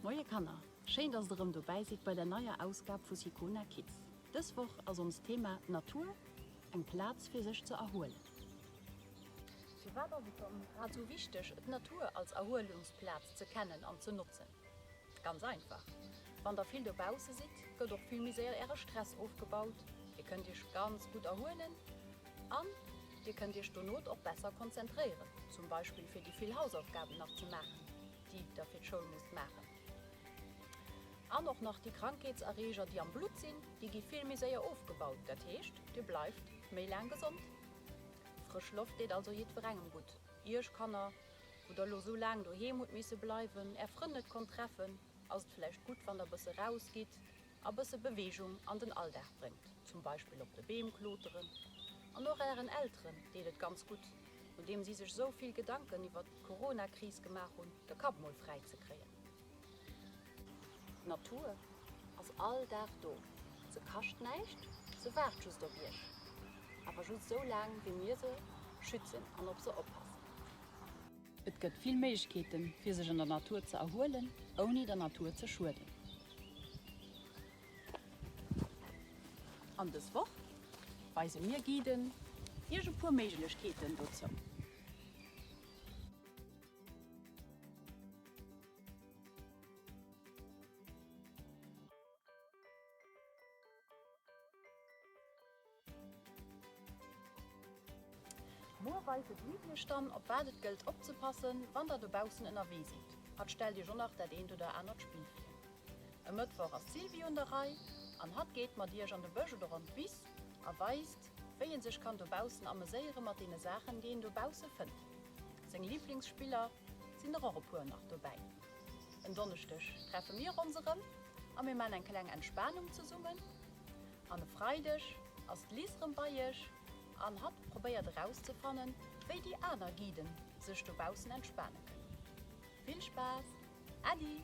Moie Kanner, schéin dass der erëm dobäi sidd bei der neier Ausgab vu Sicona Kids. Dës Woch ass onst Thema Natur, eng Plaz fir sech ze erhuelen. Firwat ass et dann grad esou wichteg d'Natur als Erhuelungsplaz ze kennen an ze notzen? Ganz einfach, wann der vill dobausse sidd, gëtt och vill méi séier äre Stress ofgebaut, dir kënnt iech ganz gutt erhuelen an dir kënnt iech dono och besser konzentréieren, zum Beispill fir déi vill Hausaufgaben nach ze maachen. déi der fir d'Schoul musst maachen. An och nach déi Krankheetserreeger, déi am Blutt sinn, déi gi vill méi séier ofgebaut. Dat heescht, dir bleift méi laang gesond. Frësch Loft deet also jiddwerengem gutt. Iech Kanner, wou der elo sou laang doheem hutt misse bleiwen, är Frënn net konnt treffen, ass et vläicht gutt, wann der bësse rausgitt a bësse Beweegung an den Alldag bréngt, zum Beispill op de Beem kloteren. An och ären Elteren deet et ganz gutt, nodeem si sech sou vill Gedanken iwwert d'Corona-Kris gemaach hunn, de Kapp mol fräi ze kréien. D'Natur ass all Dag do, se kascht näischt, se waart just op iech, awer just sou laang wéi mir se schützen an op se oppassen. Et gëtt vill Méiglechkeeten, fir sech an der Natur ze erhuelen, ouni der Natur ze schueden. An dës Woch weise mir Guiden Iech e puer Méiglechkeeten dozou. Muer weise d'Liv iech dann, op wat et gëllt opzepassen, wann der dobaussen ënnerwee sidd. Hatt stellt iech och nach dat eent oder anert Spill vir. E Mëttwoch ass d'Sylvie un der Rei an hatt geet mat iech an de Bësch oder an d'Wiss a weist, wéi een sech kann dobaussen ameséiere mat deene Saachen, déi een dobausse fënnt. Seng Liblingsspiller sinn der och e puer nach dobäi. En Donneschdeg treffe mir ons erëm a mir man eng kleng Entspanung zesummen. An e Freideg ass d'Liz rëm bei iech an hatt probéiert erauszefannen, wéi déi aner Guiden sech dobaussen entspane kënnen. Vill Spaass! Äddi!